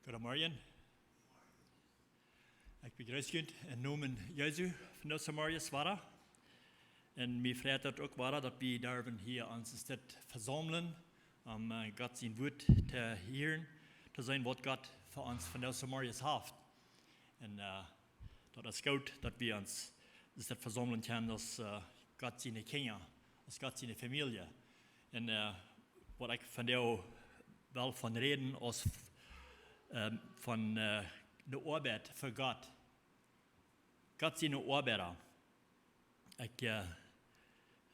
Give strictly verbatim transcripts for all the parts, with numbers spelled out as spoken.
Goodemorjen. Ekj bejreess junt em Nomen Jesu von dise Morjes wada. Un mie freit daut uk wada, daut wie derwen hia ons dit vesaumlen, om, äh, Gott sien Wuat to hieren, to seenen, waut Gott fa ons von dise Morjes haft. Un, äh, daut es goot, daut wie ons dit vesaumlen kjennen aus, äh, Gott siene Kjinja, aus Gott siene Famielje. Un, äh, waut ekj vondoag well von räden, aus, ähm, von, äh, de Oabeit fa Gott. Gott siene Oabeida. Ekj, äh,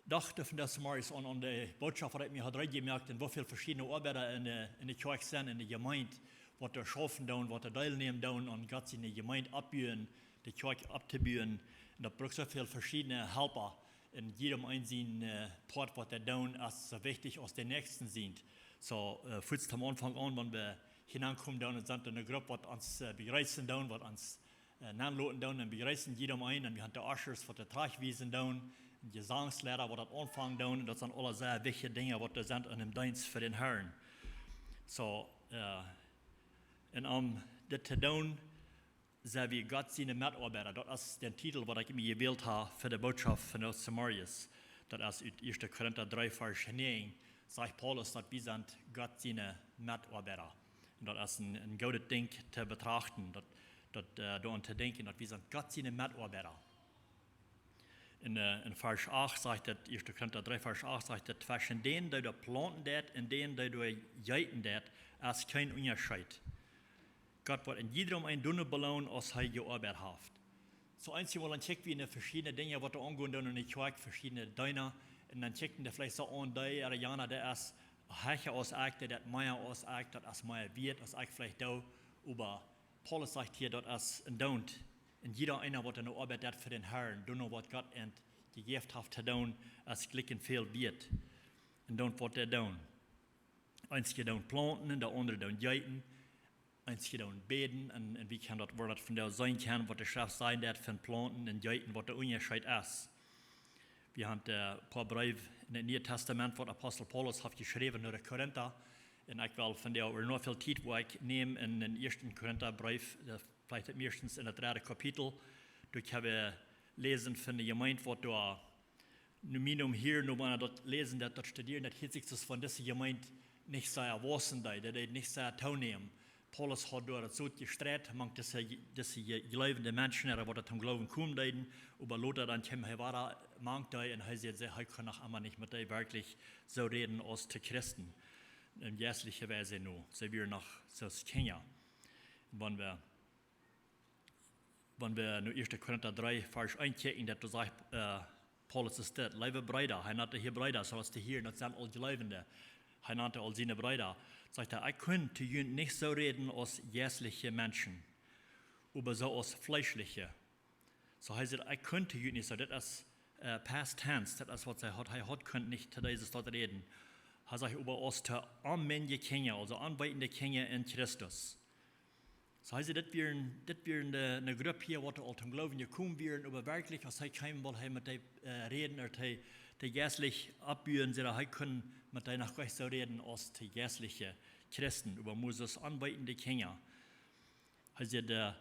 docht von dise Morjes aun, aun de Bootschoft, waut ekj mie haud reed jemoakt, un woo väl veschiedne Oabeida en de, en de Kjoakj sent, en de Jemeent, waut doa schaufen doonen, waut doa deelnämen doonen aun Gott siene Jemeent oppbuen, de Kjoakj opptobuen. Un daut brukt soo väl veschiedne Halpa. Un jieda eena sien, äh, Poat, waut dee doonen, es soo wichtich aus de näakjsten sent. Soo, äh, fuaz aum Aunfank aun, wan wie hia aunkomen doonen, dan sent doa eene Grupp, waut ons, äh, bejreessen doonen, waut ons, äh, nenloten doonen un bejreessen jieda eenen. Un wie haben de Ushers, waut de Trajchtwiesen doonen, un Jesangsleida, waut daut aunfangen doonen. Un daut sent aule sea wichtje Dinja, waut doa sent en dän Deenst fa dän Herrn. Soo, äh, un om dit to doonen, sent wie Gott siene Metoabeida. Daut es de Titel, waut ekj mie jewält hab fa de Bootschoft von dise Morjes. Daut es ut Ieeschte Korinta dree, Varsch näajen, sajcht Paulus, daut wie sent Gott siene Metoabeida. Un daut es een, een goodet Dinkj to betrachten, daut, daut, äh, doaraun to denkjen, daut wie sent Gott siene Metoabeida. En, äh, en Varsch acht sajcht et, Ieeschte Korinta dree, Varsch acht sajcht et: "Tweschen dän, dee doa plaunten deit, un dän, dee doa jeeten deit, es kjeen Unjascheet. Gott woat een jiedrem eenen doonen beloonen, aus hee jeoabeit haft." Soo eenjemol dan kjikj wie no veschiedne Dinja, waut doa aungonen doonen en de Kjoakj, veschiedne Deena. Un dan kjikjt eena veleicht soo aun, dee ooda jana, dee es hecha aus ekj, dee deit mea aus ekj, daut es mea wieet aus ekj veleicht doo. Oba Paulus sajcht hia, daut es een Doont. Un jieda eena, waut eene Oabeit deit fa dän Herrn, doonen waut Gott an jejäft haft to doonen, es jlikj väl wieet. Un doonen waut dee doonen. Eenje doonen plaunten un de aundre doonen jeeten. Eenje doonen bäden. Un, un wie kjennen daut, woo daut vondoag sennen kaun, waut de Schreft sajcht, daut von plaunten un jeeten, waut de Unjascheet es. Wie haben, äh, een poa Breew en daut Niee Tastament, waut Apostel Paulus haft jeschräwen no de Korinta. Un ekj well vondoag noch väl Tiet, waut ekj näm en dän Ieeschten Korinta Breew, äh, veleicht meistens en daut dredde Kapitel. Doa kjenn wie läsen von de Jemeent, waut doa nu mie no hia, nu wan daut läsen, daut, daut studieren, daut hieet sikj soo aus wan dise Jemeent nich sea waussen deed, daut deed nich sea toonämen. Paulus haud doa daut soo jestreit, mank dise, dise je-, jleewende Menschen, ooda waut doa toom Gloowen komen deeden, oba lota dan kjeem hee wada mank dee un hee säd, hee, hee kunn noch emma nich met dee werkjlich soo räden aus to Christen. En jeistlicher Wies nu. See wieren noch soo aus Kjinja. Wan wie, wan wie nu Ieeschte Korinta dree, Varsch eent kjikjen, daut doa sajcht, äh, Paulus es dit: "Leewe Breeda", hee nant dee hia Breeda, soo aus dee hia, daut sent aul Jleewende. Hee nant dee aul siene Breeda. Sajcht hee: "Ekj kunn to junt nich soo räden aus jeistelje Menschen, oba soo aus fleeschelje." Soo hee sajcht: "Ekj kunn to junt nich soo." Daut es, äh, past tense, daut es waut hee haud, hee haud kunt nich to dise Staut räden. Hee sajcht: "Oba aus to onmennje Kjinja, aulsoo onweetende Kjinja en Christus." Soo hee sajcht, dit wieren, dit wieren de, de Grupp hia, waut aul toom Gloowen jekomen wieren, oba werkjlich, aus hee kjeem, wull hee met dee, äh, räden, ooda dee, dee jeistlich oppbuen, soo daut hee kunn met dee noch nich soo räden aus de jeistelje Christen, oba mau aus onweetende Kjinja. Hee sajcht, äh,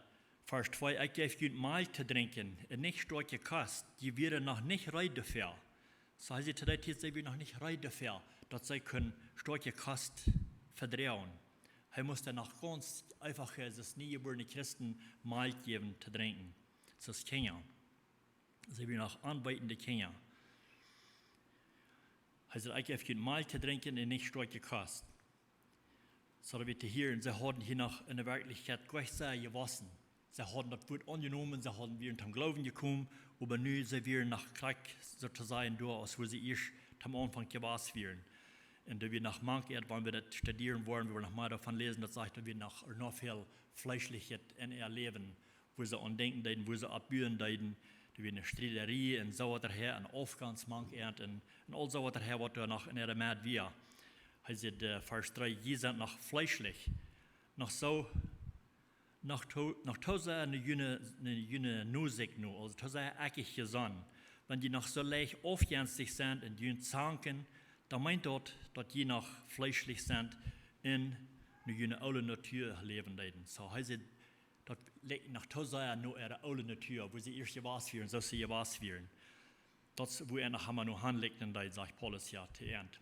Varsch twee: "Ekj jeef junt Malkj to drinkjen un nich stoakje Kost. Jie wieren noch nich reed doafäa." Soo hee sajcht, to dee Tiet, see wieren noch nich reed doafäa, daut see kunnen stoakje Kost vedroagen. Hee must noch gaunz eenfach, äh, soo aus niejebuarne Christen Malkj jäwen to drinkjen. Soo aus Kjinja. See wieren noch onweetende Kjinja. Hee sajcht: "Ekj jeef junt Malkj to drinkjen un nich stoakje Kost." Soo daut wie to hieren, see hauden hia noch en de Werkjlichkjeit nich sea jewaussen. See hauden daut Wuat aunjenomen, see hauden, wieren toom Gloowen jekomen, oba nu see wieren noch krakjt, soo to sajen, doa aus wua see ieescht aum Aunfank jewast wieren. Un doa wia noch mank äant, wan wie daut studieren woaren, wie woaren noch mea doavon läsen, daut sajcht, daut wia noch, noch väl Fleeschlichet en äa Läwen, wua see aun denkjen deeden, wua see oppbuen deeden, doa wia eene Striederie un soo waut doahäa, un Aufgonst mank äant un, un aul soo waut doahäa, waut doa noch en äare Medd wia. Hee sajcht, äh, Varsch dree: "Jie sent noch fleeschlich, noch soo, noch to, noch to sea no june, no june Nosecht no, aulsoo to sea ekjlich jesonnen. Wan jie noch soo leicht aufjenstich sent un junt zanken, dan meent daut, daut jie noch fleeschlich sent un no june oole Natua läwen deeden. Soo, hee säd, daut likjt noch too sea no äare oole Natua, woo see ieescht jewast wieren, soo aus see jewast wieren. Daut es, woo eena noch emma no han likjnen deed, sajcht Paulus hia to Ent.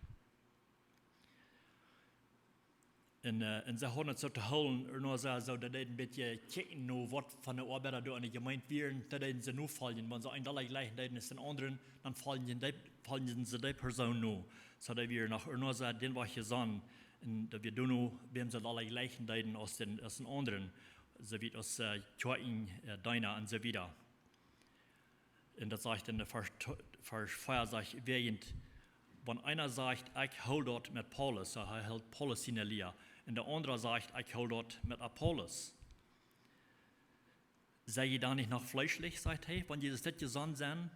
Un, äh, un see hauden et soo to hoolen, no soo, soo daut deed een bät kjikjen no waut fa Oabeida doa enne Jemeent wieren, daut deeden see nofoljen. Wan see een Deel jlikjen deeden aus dän aundren, dan foljen dee, foljen see dee Persoon no. Soo daut wia noch no soo dän waut jesonnen, un daut wia doano, wäm see daut jlikjen deeden aus dän, aus dän aundren, soo aus, äh, Kjoakjen, äh, Deena un soo wieda. Un daut sajcht en de Varsch, Varsch vea, sajcht, wäajent, wan eena sajcht, ekj hool daut met Paulus, soo hee helt Paulus siene Lia. Un de aundra sajcht, ekj hool daut met Apollos. Sent jie dan nich noch fleeschlich, sajcht hee, wan jie dit jesonnen sent?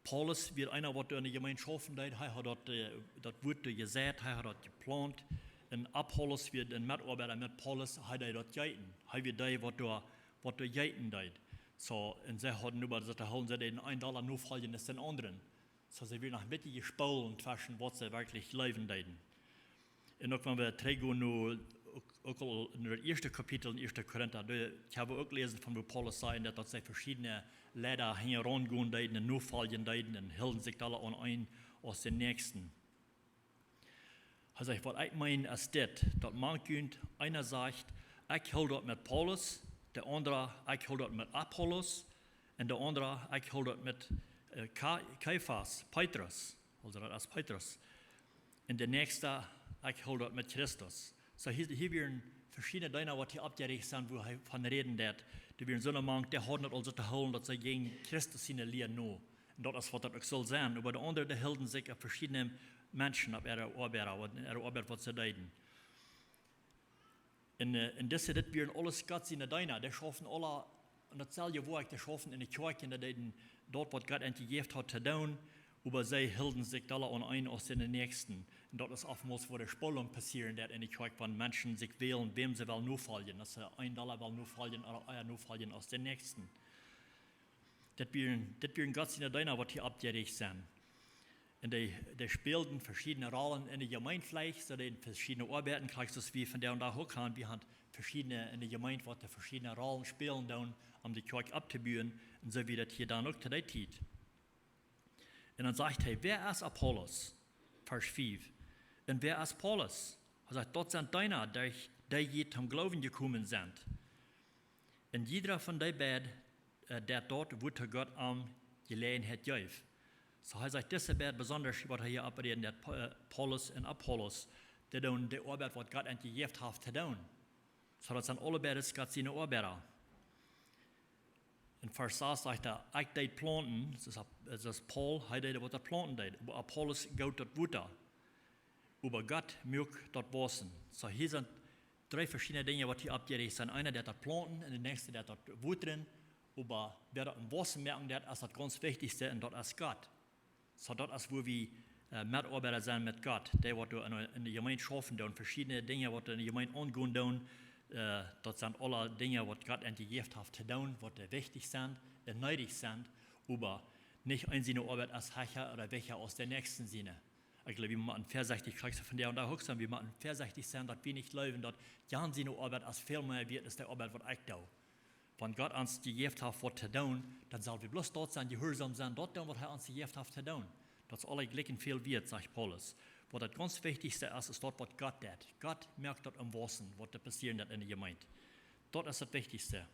Paulus wia eena, waut doa enne Jemeent schaufen deed, hee haud daut, äh, daut Wuat doa jeseit, hee haud daut jeplaunt. Un Apollos wia een Metoabeida met Paulus, hee deed daut jeeten. Hee wia dee, waut doa, waut doa jeeten deed. Soo, un see hauden äwa daut to hoolen, see deeden een Deel nofoljen aus dän aundren. Soo, see wieren noch een bät jespolten tweschen waut see werkjlich jleewen deeden. Un uk wan wie trigjgonen no, uk, uk aul en daut ieeschte Kapitel en ieeschte Korinta, doa kjenn wie uk läsen von woo Paulus säd, daut, daut see veschiedne Leida hinjaraun gonen deeden un nofoljen deeden un hilden sikj aula aun een aus dän Näakjsten. Hee sajcht, waut ekj meen es dit, daut mank junt eena sajcht, ekj hool daut met Paulus, de aundra, ekj hool daut met Apollos, un de aundra, ekj hool daut met, äh, Ka-, Kephas, Petrus, aulsoo daut es Petrus. Un de näakjsta, ekj hool daut met Christus. Soo hia, hia wieren veschiedne Dinja waut hia oppjericht sent, woo hee von räden deed. Doa wieren soone mank, dee hauden et aulsoo to hoolen, daut see jinjen Christus siene Lia no. Un daut es waut daut uk saul sennen. Oba de aundre, dee hilden sikj aun veschiedne Menschen, aun äare Oabeida, waut, äare Oabeit waut see deeden. Un, äh, un dise, dit wieren aules Gott siene Deena. Dee schauften aula aun daut selwje Woakj, dee schauften enne Kjoakj, dee deeden daut waut Gott an jejäft haud to doonen, oba see hilden sikj aula aun een aus dän Näakjsten. Un daut es oftmols woo de Spolunk passieren deit enne Kjoakj, wan Menschen sikj wälen, wäm see wellen nofoljen, aus see een Deel wellen nofoljen ooda ea nofoljen aus dän Näakjsten. Dit wieren, dit wieren Gott siene Deena, waut hia oppjericht sent. Un dee, dee spälden veschiedne Rollen enne Jemeent veleicht, soo dee veschiedne Oabeiten, krakjt soo aus wie vondoag dän Dach uk han, wie han veschiedne enne Jemeent, waut dee veschiedne Rollen spälen doonen, om de Kjoakj opptobuen, un soo wia daut hia dan uk to dee Tiet. Un dan sajcht hee, wäa es Apollos? Varsch fief. Un wäa es Paulus? Hee sajcht, daut sent Deena, derch dee jie toom Gloowen jekomen sent. Un jieda von dee beid, äh, deit daut, wootoo Gott am Jeläajenheit jeef. Soo hee sajcht, dise beid besonda, waut hee hia oppräden deit, Pa-, äh, Paulus un Apollos, dee doonen de Oabeit waut Gott an jejäft haft to doonen. Soo daut sent aule beid Gott siene Oabeida. En Varsch sas sajcht hee, ekj deed plaunten, daut es Ap-, daut es Paul, hee deed waut hee plaunten deed, oba Apollos goot daut Wota. Oba Gott muak daut wausen. Soo hia sent dree veschiedne Dinja waut hia oppjericht sent. Eena deit daut plaunten un de näakjsta deit daut wotren, oba wäa daut em Wausen moaken deit, es daut gaunz wichtichste, un daut es Gott. Soo daut es woo wie, äh, Metoabeida sent met Gott, dee waut doa enne, enne Jemeent schaufen doonen, veschiedne Dinja waut doa enne Jemeent aungonen doonen, äh, daut sent aule Dinja waut Gott an jejäft haft to doonen, waut doa wichtich sent un needich sent, oba nich een siene Oabeit es hecha ooda wichtja aus dän Näakjsten siene. Ekj jleew, wie motten väasechtich, krakjt soo vondoag dän Dach uk sennen, wie motten väasechtich sennen, daut wie nich jleewen, daut jan siene Oabeit es väl mea wieet aus de Oabeit waut ekj doo. Wan Gott ons jejäft haft waut to doonen, dan sell wie bloos doa sennen, jehuarsom sennen, daut doonen waut hee ons jejäft haft to doonen. Daut es aule jlikj väl wieet, sajcht Paulus. Waut daut gaunz wichtichste es, es daut waut Gott deit. Gott moakt daut em Wausen, waut doa passieren deit enne Jemeent. Daut es daut Wichtichste.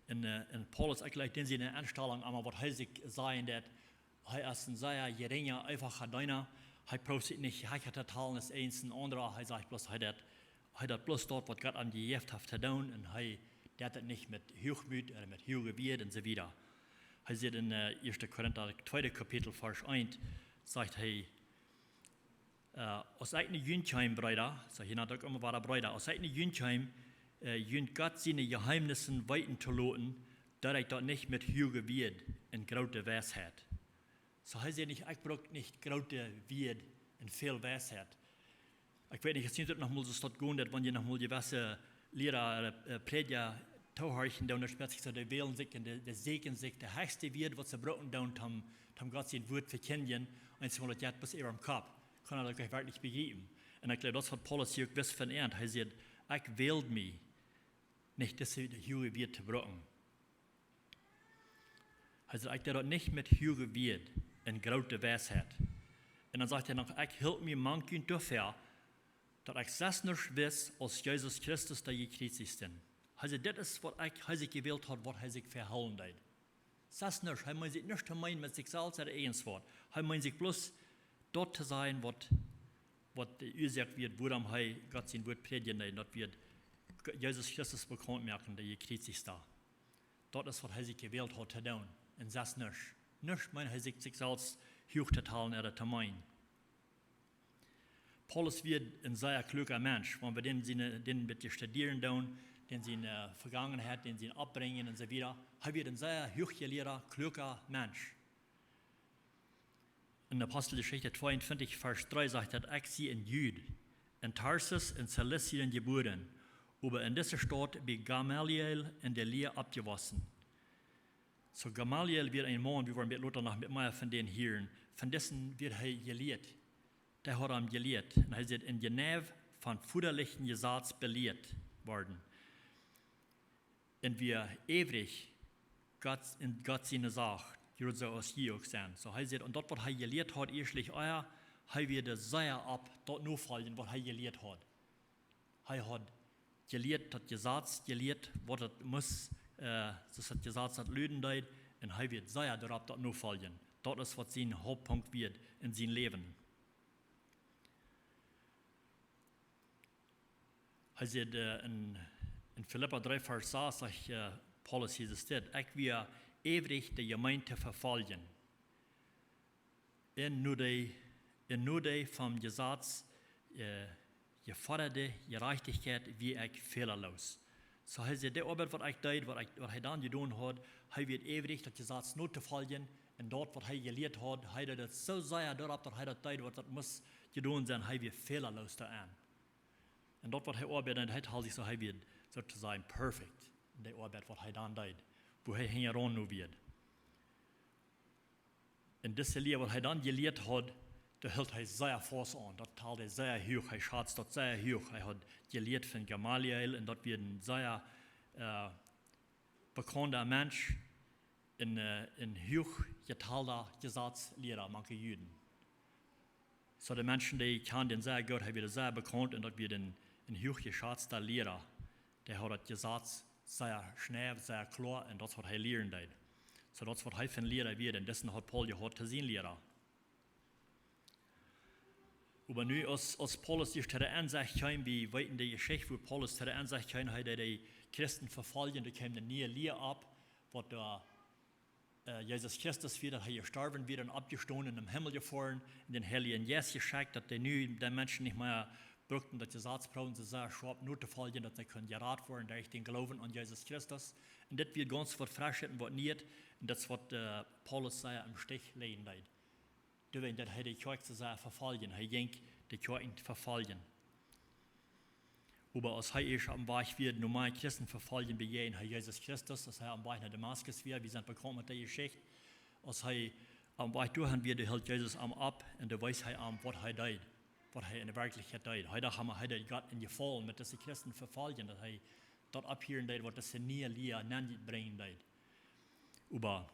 Un, äh, un Paulus, ekj jleew, dän siene Enstalunk, oba waut hee sikj sajen deit, hee es een sea jerinja, eefacha Deena. Hee prooft sikj nich hecha to talen aus een aundra. Hee sajcht bloos, hee deit, hee deit bloos daut waut Gott am jejäft haft to doonen. Un hee deit daut nich met Huachmoot ooda met huage Wieed un soo wieda. Hee sajcht en, äh, ieeschte Korinta, tweede Kapitel, Varsch eent, sajcht hee, äh, aus ekj no junt kjeem, Breeda, soo hia nant uk emma wada Breeda, aus ekj no junt kjeem, äh, junt Gott siene Jeheemnisse weeten to loten, deed ekj daut nich met huage Wieed un groote Weisheit. Soo hee säd nich, ekj bruck nich groote Wieed un väl Weisheit. Ekj weet nich, es nich daut noch mol soo staut gonen, daut wan jie noch mol jewesse Liera, äh, Prädja toohorchen doonen, daut spieet sikj soo, dee wälen sikj un dee, dee sieekjen sikj de hechste Wieed waut see brucken doonen, om, om Gott sien Wuat vekjindjen, eensjemol daut jeit bat äwa dän Kopp. kaun hee daut werkjlich bejriepen. Un ekj jleew, daut es waut Paulus hia uk wist von an. Hee sajcht: "Ekj wäld mie nich dise huage Wieed to brucken." Hee sajcht: "Ekj deed daut nich met huage Wieed un groote Weisheit." Un dan sajcht hee noch: "Ekj hilt mie mank junt doafäa, daut ekj sest nuscht wist aus Jesus Christus, dee jekjriezicht es." Hee sajcht, dit es waut ekj, hee sikj jewält haud, waut hee sikj vehoolen deed. Sest nuscht, hee meent sikj nuscht to meenen met sikj selfst ooda irjent waut. Hee meent sikj bloos daut to sajen, waut, waut de Uasoak wia, wuarom hee Gott sien Wuat prädjen deed, daut wia Jesus Christus bekaunt moaken, dee jekjriezicht es. Daut es waut hee sikj jewält haud to doonen. Un sest nuscht. Nuscht meent hee sikj, sikj selfst huach to talen ooda to meenen. Paulus wia een sea kluaka Mensch, wan wie dän siene, dän bät studieren doonen, dän siene, äh, Vegangenheit, dän sien Oppbrinjen un soo wieda. Hee wia een sea huachjelieeda, kluaka Mensch. En Aposteljeschicht tweeuntwintich, Varsch dree sajcht daut: "Ekj sie een Jud, en Tarsus en Zilizien jebuaren, oba en dise Staut bie Gamaliel en de Lia oppjewossen." Soo Gamaliel wia een Maun, wie woaren bät lota noch met mea von dän hieren. Von disen wia hee jelieet. Dee haud am jelieet. Un hee sajcht: "En jeneiw von vodalichen Jesaz belieet worden. Un wia äwrich Gott, en Gott siene Sach, jroz soo aus jie uk sent." Soo hee sajcht, un daut waut hee jelieet haud, ieeschtlich ea, hee wia doa sea opp daut nofoljen, waut hee jelieet haud. Hee haud jelieet daut Jesaz, jelieet waut et must, äh, soo aus daut Jesaz daut luden deed, un hee wia sea doaropp daut nofoljen. Daut es waut sien Hauptpunkt wia en sien Läwen. Hee sajcht, äh, en, en Filippa dree, Varsch sas, sajcht, äh, Paulus hia dit: "Ekj wia äwrich de Jemeent to vefoljen. En no de, en no de vom Jesaz, äh, jefodade Jerajchtichkjeit wia ekj fälaloos." Soo hee sajcht, de Oabeit waut ekj deed, waut ekj, waut hee dan jedonen haud, hee wia äwrich daut Jesaz notofoljen, un daut waut hee jelieet haud, hee deed daut soo sea doaropp, daut hee daut deed, waut daut must jedonen sennen, hee wia fälaloos doaraun. Un daut waut hee oabeid, un hee hilt sikj soo, hee wia soo to sajen perfekt en de Oabeit waut hee dan deed, wua hee hinjaraun no wia. Un dise Lia waut hee dan jelieet haud, doa hilt hee sea faust aun. Daut tald hee sea huach, hee schazt daut sea huach. Hee haud jelieet von Gamaliel, un daut wia een sea, äh, bekaunda Mensch, een, äh, een huach jetalda Jesazliera mank de Juden. Soo de Menschen, dee kjanden dän sea goot, hee wia sea bekaunt, un daut wia een, een huach jeschatzta Liera. Dee haud daut Jesaz sea schneiw, sea kloa, un daut es waut hee lieren deed. Soo daut es waut hee fa een Liera wia, un disen haud Paulus jehaut to sien Liera. Oba nu, aus, aus Paulus ieescht to de Ensecht kjeem, wie weeten de Jeschicht, wua Paulus to de Ensecht kjeem, hee deed de Christen vefoljen, doa kjeem eene niee Lia opp, waut doa, äh, Jesus Christus wia, daut hee jestorwen wia un oppjestonen, em Himmel jefoaren, un dän Heiljen Jeist jeschekjt, daut dee nu de Menschen nich mea bruckten daut Jesaz proowen soo sea schoap notofoljen, daut see kunnen jerat woaren derch dän Gloowen aun Jesus Christus. Un dit wia gaunz waut Freschet un waut Nieet, un daut es waut, äh, Paulus sea em Stich lajen deed. Doawäajen deed hee de Kjoakj soo sea vefoljen. Hee jinkj de Kjoakjen vefoljen. Oba aus hee ieescht oppem Wajch wia, no mea Christen vefoljen, bejäajend hee Jesus Christus, aus hee oppem Wajch no Damaskus wia. Wie sent bekaunt met de Jeschicht. Aus hee oppem Wajch doahan wia, doa hilt Jesus am opp un doa wees hee am, waut hee deed, waut hee en de Werkjlichkjeit deed. Hee docht emma, hee deed Gott een Jefaulen met dise Christen vefoljen, daut hee daut opphieren deed, waut dise niee Lia nenn brinjen deed. Oba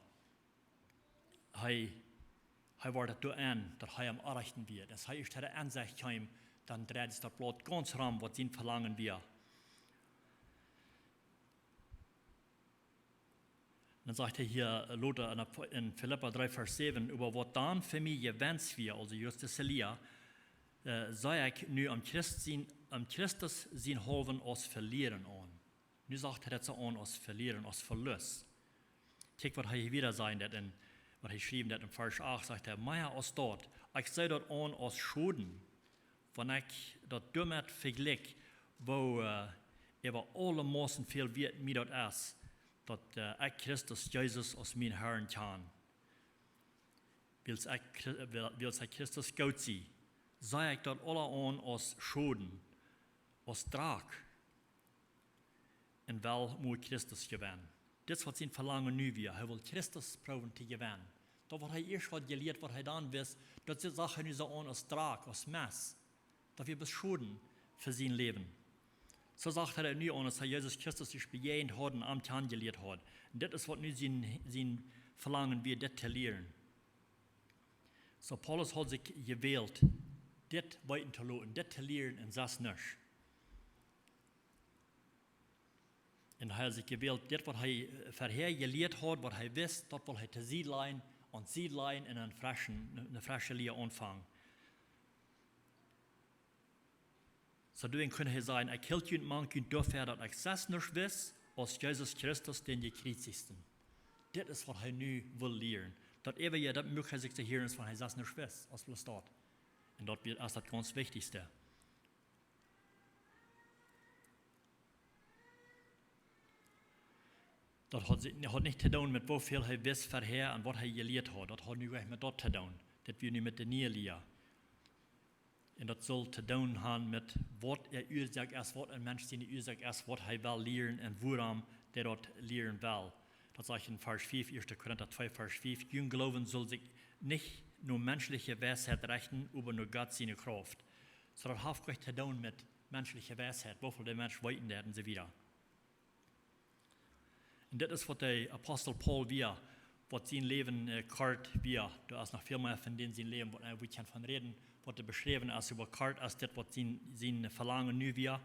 hee, hee wort daut doaraun, daut hee am opprechten wia. Aus hee ieescht to de Ensecht kjeem, dan dreid sikj daut Blaut gaunz rom, waut sien Velangen wia. Dan sajcht hee hia, äh, lota en, en Filippa dree, Varsch säwen: "Oba waut dan fa mie Jewenst wia", aulsoo just dise Lia, äh, "see ekj nu aum Christ sien, aum Christus sien haulwen aus Velieren aun." Nu sajcht hee daut soo aun aus Velieren, aus Velust. Kjikj, waut hee hia wieda sajcht, daut en, waut hee schriewen deed en Varsch acht, sajcht hee: "Mea aus daut, ekj see daut aun aus Schoden, wan ekj daut doamet vejlikj, woo, äh, äwa aule Moten väl wieet mie daut es, daut, äh, ekj Christus Jesus aus mienen Herrn kjan. Wiels ekj Chri-, wiel-, wiels ekj Christus goot sie, see ekj daut aula aun aus Schoden, aus Drakj, un well mau Christus jewennen." Dit es waut sien Velangen nu wia. Hee wull Christus proowen to jewennen. Daut waut hee ieescht haud jelieet, waut hee dan wist, daut sach hee nu soo aun aus Drock, aus Mest. Daut wia bloos Schoden fa sien Läwen. Soo sach hee daut nu aun, aus hee Jesus Christus ieescht bejäajent haud un am kjanen jelieet haud. Un dit es waut nu sien, sien Velangen wia, dit to lieren. Soo Paulus haud sikj jewält, dit weeten to loten, dit to lieren un sest nuscht. Un hee haud sikj jewält, dit waut hee, äh, verhäa jelieet haud, waut hee wist, daut wull hee to Sied lajen, aun Sied lajen un eene fresche, eene fresche Lia aunfangen. Soo doawäajen kunn hee sajen: "Ekj hilt junt mank junt doafäa, daut ekj sest nuscht wist, aus Jesus Christus dän Jekjriezichten." Dit es waut hee nu wull lieren. Daut äwaje, daut muak hee sikj to hieren, es von hee sest nuscht wist, aus bloos daut. Un daut wia, es daut gaunz Wichtichste. Daut haud, haud nich to doonen met woo väl hee wist verhäa un waut hee jelieet haud. Daut haud nu nuscht met daut to doonen. Daut wia nu met de niee Lia. Un daut sull to doonen haben met waut de Uasoak es, waut een Mensch siene Uasoak es, waut hee well lieren un wuarom hee daut lieren well. Daut sajcht en Varsch fief, ieeschte Korinta twee, Varsch fief: "Jun Gloowen saul sikj nich no menschliche Weisheit rechten, oba no Gott siene Krauft." Soo daut haft nuscht to doonen met menschliche Weisheit, woo väl de Mensch weeten deit un soo wieda. Un dit es waut de Apostel Paulus wia, waut sien Läwen, äh, kort wia. Doa es noch väl mea von dän sien Läwen, waut, äh, wie kjennen von räden, waut doa beschräwen es, oba kort es dit, waut sien, sien Velangen nu wia.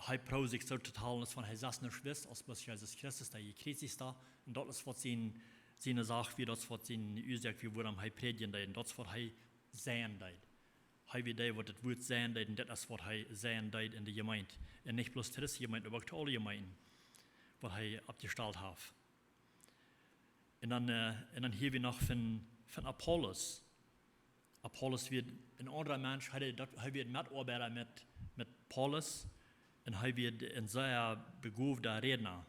Hee proowd sikj soo to talen, aus von hee sest nuscht wist, aus bloos Jesus Christus, de Jekjriezichta. Un daut es waut sien, siene Sach wia, daut es waut siene Uasoak wia, wuarom hee prädjen deed. Un daut es waut hee sajen deed. Hee wia dee, waut daut Wuat sajen deed, un daut es waut hee sajen deed en de Jemeent. Un nich bloos to dise Jemeent, oba uk to aule Jemeenten, waut hee oppjestalt haft. Un dan, äh, un dan hia wie noch von, von Apollos. Apollos wia een aundra Mensch, hee deed daut, hee wia Metoabeida met, met Paulus. Un hee wia een sea begowda Rädna.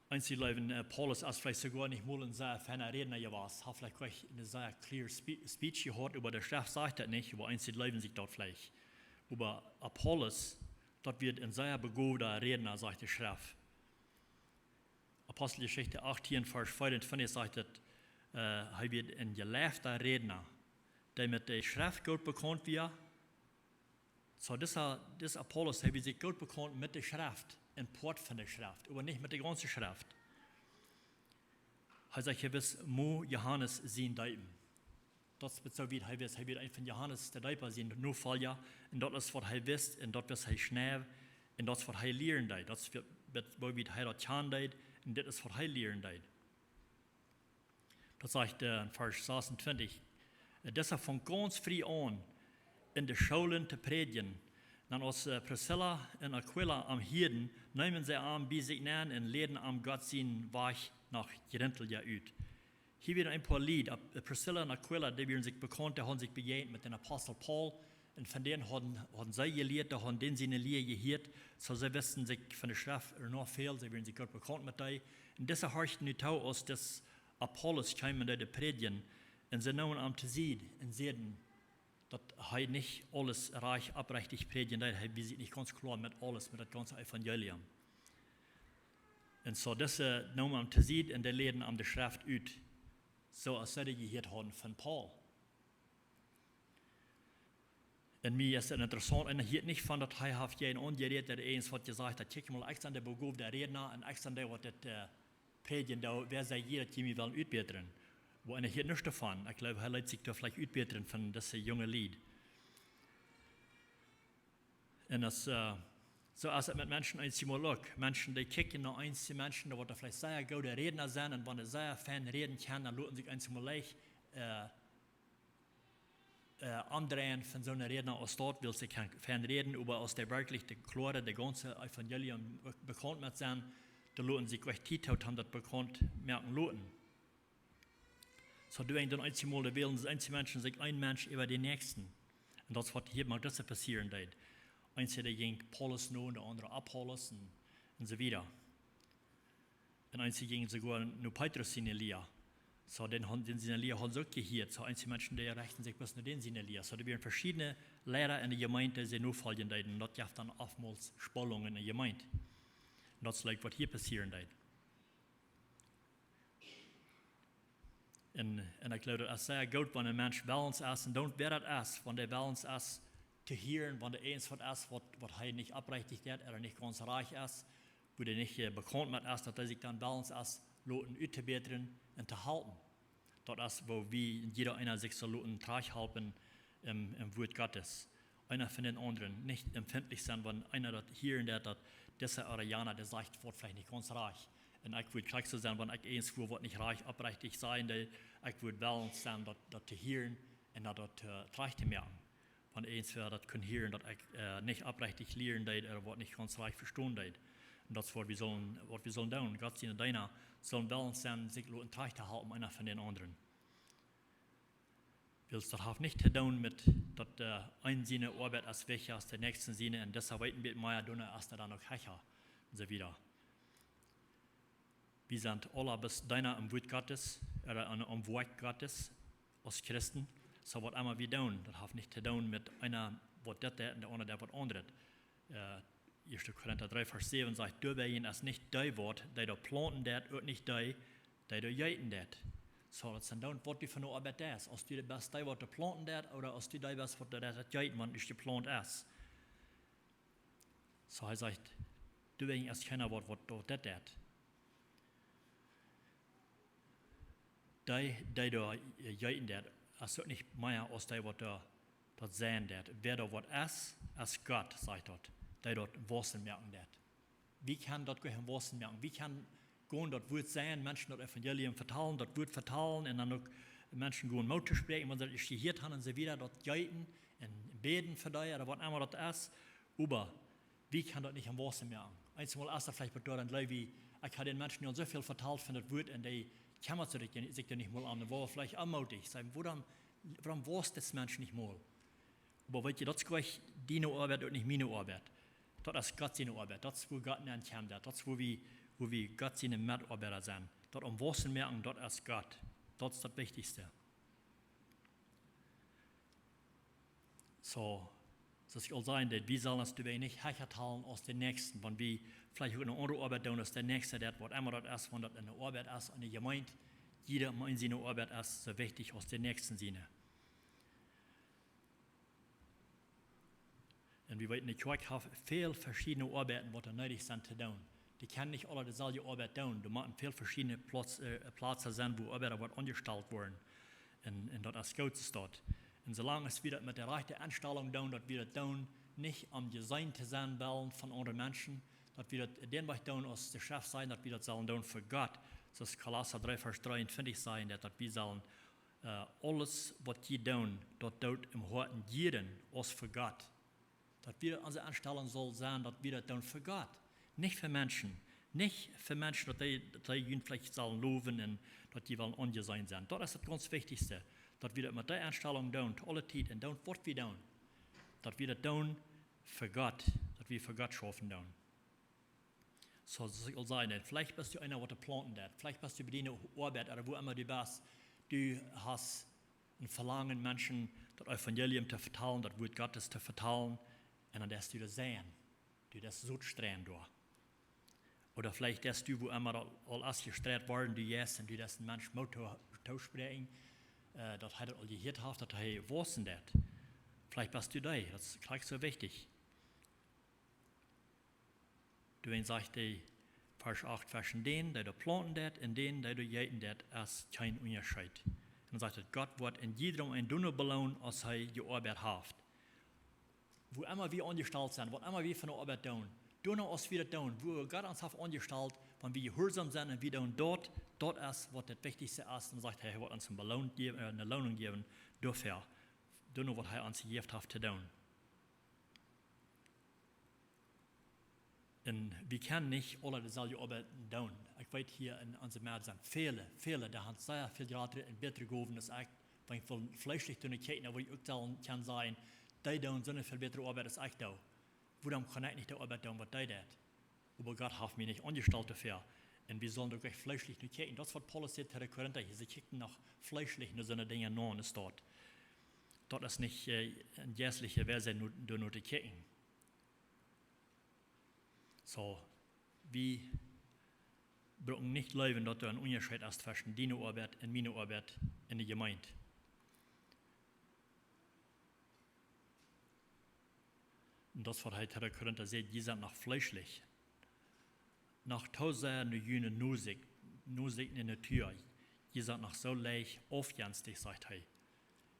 Eenje jleewen, äh, Paulus es veleicht soogoa nich mol een sea feina Rädna jewast. Haft veleicht nich een sea clear spe-, speech jehaut, oba de Schreft sajcht daut nich, oba eenje jleewen sikj daut veleicht. Oba Apollos, daut wia een sea begowda Rädna, sajcht de Schreft. Aposteljeschicht achtieen, Varsch veeauntwintich sajcht daut, äh, hee wia een jeleefda Rädna, dee met de Schreft goot bekaunt wia. Soo, dise, dise Apollos, hee wia sikj goot bekaunt met de Schreft, een Poat von de Schreft, oba nich met de gaunze Schreft. Hee sajcht, hee wist mau Johanes sien Deepen. Daut es soo wiet hee wist, hee wia een von Johanes de Deepa sien Nofolja, un daut es waut hee wist, un daut wist hee schnell, un daut es waut hee lieren deed. Daut es waut, waut, woo wiet hee daut kjanen deed, un dit es waut hee lieren deed. Daut sajcht, äh, en Varsch sasuntwintich: "Äh, dise funk gaunz frie aun, en de Schoolen to prädjen. Dan aus, äh, Priscilla un Aquila am hieeden, neemen see am bie sikj nenn un läden am Gott sien Wajch noch jrintelja ut." Hia wieren een poa Lied, Ap-, Priscilla un Aquila, dee wieren sikj bekaunt, dee hauden sikj bejäajent met dän Apostel Paulus. Un von dän hauden, hauden see jelieet, dee hauden dän siene Lia jehieet. Soo see wisten sikj von de Schreft noch väl, see wieren sikj goot bekaunt met dee. Un dise horchten nu too, aus dis Apollos kjeem un deed prädjen. Un see neemen am to Sied un säden, daut hee nich aules rajcht, opprechtich prädjen deed, hee wia sikj nich gaunz kloa met aules, met daut gaunze Evangelium. Un soo, dise neemen am to Sied un dee läden am de Schreft ut, soo aus see daut jehieet hauden von Paulus. Un mie es daut interessaunt, un hia nich von daut hee haft jäajen aunjerät, daut irjent waut jesajcht haft, kjikj mol, ekj sie de begowda Rädna un ekj sie dee waut daut, äh, prädjen doo, wäa sie jie, daut jie mie wellen utbätren? Wua eena hia nuscht doavon. Ekj jleew, hee leet sikj doa veleicht utbätren von dise junge Lied. Un aus, äh, soo aus et met Menschen eenjemol uk. Menschen, dee kjikjen no eenje Menschen, dee waut veleicht sea goode Rädna sent, un wan dee sea fein räden kjennen, dan loten sikj eenjemol leicht, äh, äh, aundreien von soone Rädna aus daut, wiels see kjennen fein räden, oba aus dee werkjlich de kloare, de gaunze Evangelium be-, bekaunt met sent, dan loten sikj leicht Tiet haben, daut bekaunt moaken loten. Soo doonen dan eenjemol de Wellen, eenje Menschen sikj een Mensch äwa dän näakjsten. Un daut es waut hia mau daut passieren deed. Eenje, dee jinkj Paulus no, un de aundre Apollos un, un soo wieda. Un eenje jinjen soogoa no Petrus siene Lia. Soo, dän haud, dän siene Lia hauden see uk jehieet. Soo, eenje Menschen, dee rechten sikj bloos no dän siene Lia. Soo, doa wieren veschiedne Liera en de Jemeent, dee see nofoljen deeden. Un daut jeef dan oftmols Spaltungen en de Jemeent. Un daut es leicht waut hia passieren deed. Un, un ekj jleew daut es sea goot wan een Mensch wellens es, un dan wäa daut es, wan dee wellens es to hieren, wan doa eens waut es waut, waut hee nich opprechtich deit, ooda nich gaunz rajcht es, wua dee nich, äh, bekaunt met es, daut hee sikj dan wellens es loten uttobätren un to halpen. Daut es woo wie, jieda eena sikj saul loten trajchthalpen em, em Wuat Gottes. Eena von dän aundren, nich empfintlich sennen wan eena daut hieren deit, daut disa ooda jana, dee sajcht waut veleicht nich gaunz rajcht. Un ekj wudd krakjt soo sennen wan ekj eens wua waut nich rajcht opprechtich sajen deed, ekj wudd wellens sennen daut, daut to hieren un daut, daut, äh, trajcht to moaken. Wan eens wäa daut kunn hieren daut ekj, äh, nich opprechtich lieren deed ooda waut nich gaunz rajcht vestonen deed. Un daut es waut wie sellen, waut wie sellen doonen. Gott siene Deena sellen wellens sennen sikj loten trajcht to halpen, eena von dän aundren. Wiels daut haft nich to doonen met daut, äh, een siene Oabeit es wichtja aus dän näakjsten siene, un disa weet een bät mea, doano es hee dan uk hecha, un soo wieda. Wie sent aula bloos Deena em Wuat Gottes, ooda aun, aum Woakj Gottes, aus Christen. Soo waut emma wie doonen, daut haft nich to doonen met eena waut dit deit un de aundra deit waut aundret. Äh, Ieeschte Korinta dree Varsch säwen sajcht: Doawäajen es nich dee waut, dee doa plaunten deit, uk nich dee, dee doa jeeten deit. Soo, daut sent dan waut du fa ne Oabeit deist. Aus du dee best, dee waut doa plaunten deit, ooda aus du dee best waut doa deit daut jeeten, wan nich jeplaunt es. Soo hee sajcht, doawäajen es kjeena waut, waut doa dit deit. Dee, dee doa, äh, jeeten deit, es uk nich mea aus dee waut doa, daut seien deit. Wäa doa waut es, es Gott, sajcht daut, dee daut wausen moaken deit. Wie kjennen daut gonen wausen moaken. Wie kjennen gonen daut Wuat sajen, Menschen daut Evangelium vetalen, daut Wuat vetalen un dan uk Menschen gonen Moot to spräakjen, wan see daut ieescht jehieet haben un soo wieda, daut jeeten un bäden fa dee ooda waut emma daut es. Oba wie kjennen daut nich aum wausen moaken. Eensjemol es daut veleicht waut doaraun, jleew wie, ekj hab dän Menschen nu aul soo väl vetalt von daut Wuat un dee kjemmat sikj, sikj doa nich mol om. Dan woa wie veleicht onmootich sennen. Wuarom, wuarom wausst dis Mensch nich mol? Oba weetst du, daut es jlikj diene Oabeit, daut es nich miene Oabeit. Daut es Gott siene Oabeit. Daut es wua Gott nenn kjemt. Daut es wua wie, wua wie Gott siene Metoabeida sent. Daut aum wausen moaken, daut es Gott. Daut es daut Wichtichste. Soo, soo aus ekj aul säd, daut wie sellen ons doawäajen nich hecha talen aus dän Näakjsten, wan wie veleicht uk ne aundre Oabeit doonen aus dän Näakjsten, daut waut emma daut es, wan daut ne Oabeit es, ne Jemeent, jieda Mensch siene Oabeit es soo wichtich aus dän Näakjsten siene. Un wie weeten, de Kjoakj haft väl veschiedne Oabeiten waut doa needich sent to doonen. Dee kjennen nich aula deselwje Oabeit doonen. Doa motten väl veschiedne Plauz, äh, Plazen sennen wua Oabeida woaren aunjestalt woaren. Un, un daut es goot soo. Un soo lang aus wie daut met de rajchte Enstellunk doonen, daut wie daut doonen, nich om jeseenen to sennen wellen von aundre Menschen, daut wie daut dän Wajch doonen aus de Schreft sajcht, daut wie daut sellen doonen fa Gott. Soo aus Kolossa dree Varsch dreeuntwintich sajcht, daut, daut wie sellen, äh, aules waut jie doonen, daut doot em Hoaten jieren aus fa Gott. Daut wie daut, onse Enstellunk saul sennen, daut wie daut doonen fa Gott. Nich fa Menschen. Nich fa Menschen, daut dee, daut dee junt veleicht sellen lowen un daut jie wellen aunjeseenen sennen. Daut es daut gaunz Wichtichste. Daut wie daut met dee Enstellunk doonen, to aule Tiet un doonen waut wie doonen. Daut wie daut doonen fa Gott. Daut wie fa Gott schaufen doonen. Soo aus ekj aul säd, veleicht best du eena waut doa plaunten deit. Veleicht best du bie diene Oabeit ooda wua emma du best. Du hast een Velangen, Menschen daut Evangelium to vetalen, daut Wuat Gottes to vetalen. Un dan deist du daut seien. Du deist soo streien doa. Ooda veleicht deist du, wua emma aul, aul es jestreit worden, du jeist un du deist een Mensch Moot to, toospräakjen, äh, daut hee daut aul jehieet haft, daut hee wausen deit. Veleicht best du dee, daut es jlikj soo wichtich. Doawäajen sajcht de Varsch acht: Tweschen dän, dee doa plaunten deit, un dän, dee doa jeeten deit, es kjeen Unjascheet. Un dan sajcht et: Gott woat een jiedrem een doano beloonen aus hee jeoabeit haft. Wua emma wie aunjestalt sent, waut emma wie fa ne Oabeit doonen, doano aus wie daut doonen, wua Gott ons haft aunjestalt, wan wie jehuarsom sent un wie doonen daut, daut es waut daut Wichtichste es. Dan sajcht hee, hee woat ons eene Beloon jäwen, äh, eene Loonunk jäwen doafäa, doano waut hee ons jejäft haft to doonen. Un wie kjennen nich aule deselwje Oabeit doonen. Ekj weet, hia en onse Medd sent väle, väle, dee haben sea väl jratre un bätre Gowen aus ekj. Wan ekj woll fleeschlich doano kjikjen, dan wudd ekj uk sellen kjennen sajen, dee doonen soone väl bätre Oabeit aus ekj doo. Wuarom kaun ekj nich de Oabeit doonen waut dee deit? Oba Gott haft mie nich aunjestalt doafäa. Un wie sellen uk nich fleeschlich no kjikjen. Daut es waut Paulus säd to de Korinta hia. See kjikjten noch fleeschlich no soone Dinja no, es daut. Daut es nich, äh, een jeistlicha Wajch, doano to kjikjen. Soo, wie brucken nich jleewen, daut doa een Unjascheet es tweschen diene Oabeit un miene Oabeit enne Jemeent. Un daut es waut hee to de Korinta sajcht: "Jie sent noch fleeschlich. Noch too sea no june Noseakj, Noseakj enne Natua. Jie sent noch soo leicht aufjenstich", sajcht hee.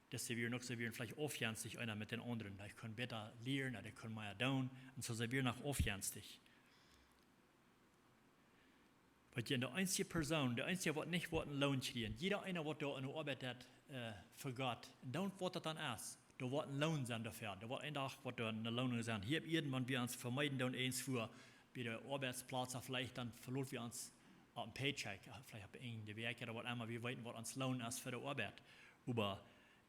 Daut see wieren uk, see wieren veleicht aufjenstich, eena met dän aundren. Dee kunn bäta lieren, dee kunn mea doonen. Un soo see wieren noch aufjenstich. Weet jie, de eensje Persoon, de eensje, waut nich woat een Loon kjrieen, jieda eena, waut doa aune Oabeit deit, äh, fa Gott, un dan, waut daut dan es, doa woat een Loon sennen doafäa. Doa woat een Dach, woat doa eene Loon sennen. Hia opp Ieed, wan wie ons vemeeden doonen, eent fa bie de Oabeitsplatz, veleicht dan veloten wie ons opp een Paycheck, veleicht opp eene Wäakj ooda waut emma, wie weeten, waut ons Loon es fa de Oabeit. Oba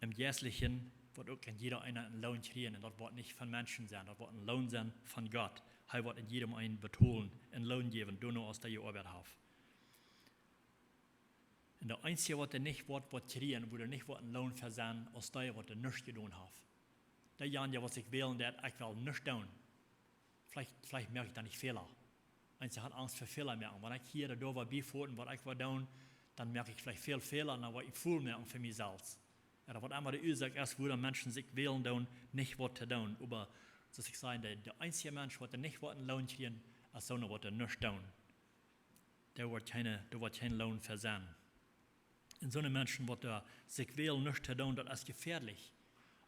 em Jeistlichen woat uk een jieda eena een Loon kjrieen, un daut woat nich von Menschen sennen, daut woat een Loon sennen von Gott. Hee woat een jiedem eenen betolen, een Loon jäwen, doano aus hee jeoabeit haft. Un de eensje, waut doa nich woat, woat kjrieen, wua doa nich woat een Loon fa sennen, aus dee, waut doa nuscht jedonen haft. Deejanja, waut sikj wälen deit, ekj well nuscht doonen. Veleicht, veleicht moak ekj dan nich Fäla. Eensje haft Angst fa Fäla moaken. Wan ekj hia ooda doa waut biefoten, waut ekj well doonen, dan moak ekj veleicht väl Fäla un dan woa ekj een Fool moaken fa mie selfst. Ooda waut emma de Uasoak es, wuarom Menschen sikj wälen doonen, nich waut to doonen. Oba, soo aus ekj säd, de, de eensje Mensch, waut doa nich woat een Loon kjrieen, es soona, waut doa nuscht doonen. Doa woat kjeene, doa woat kjeen Loon fa sennen. Un soone Menschen, waut doa sikj wälen nuscht to doonen, daut es jefäadlich.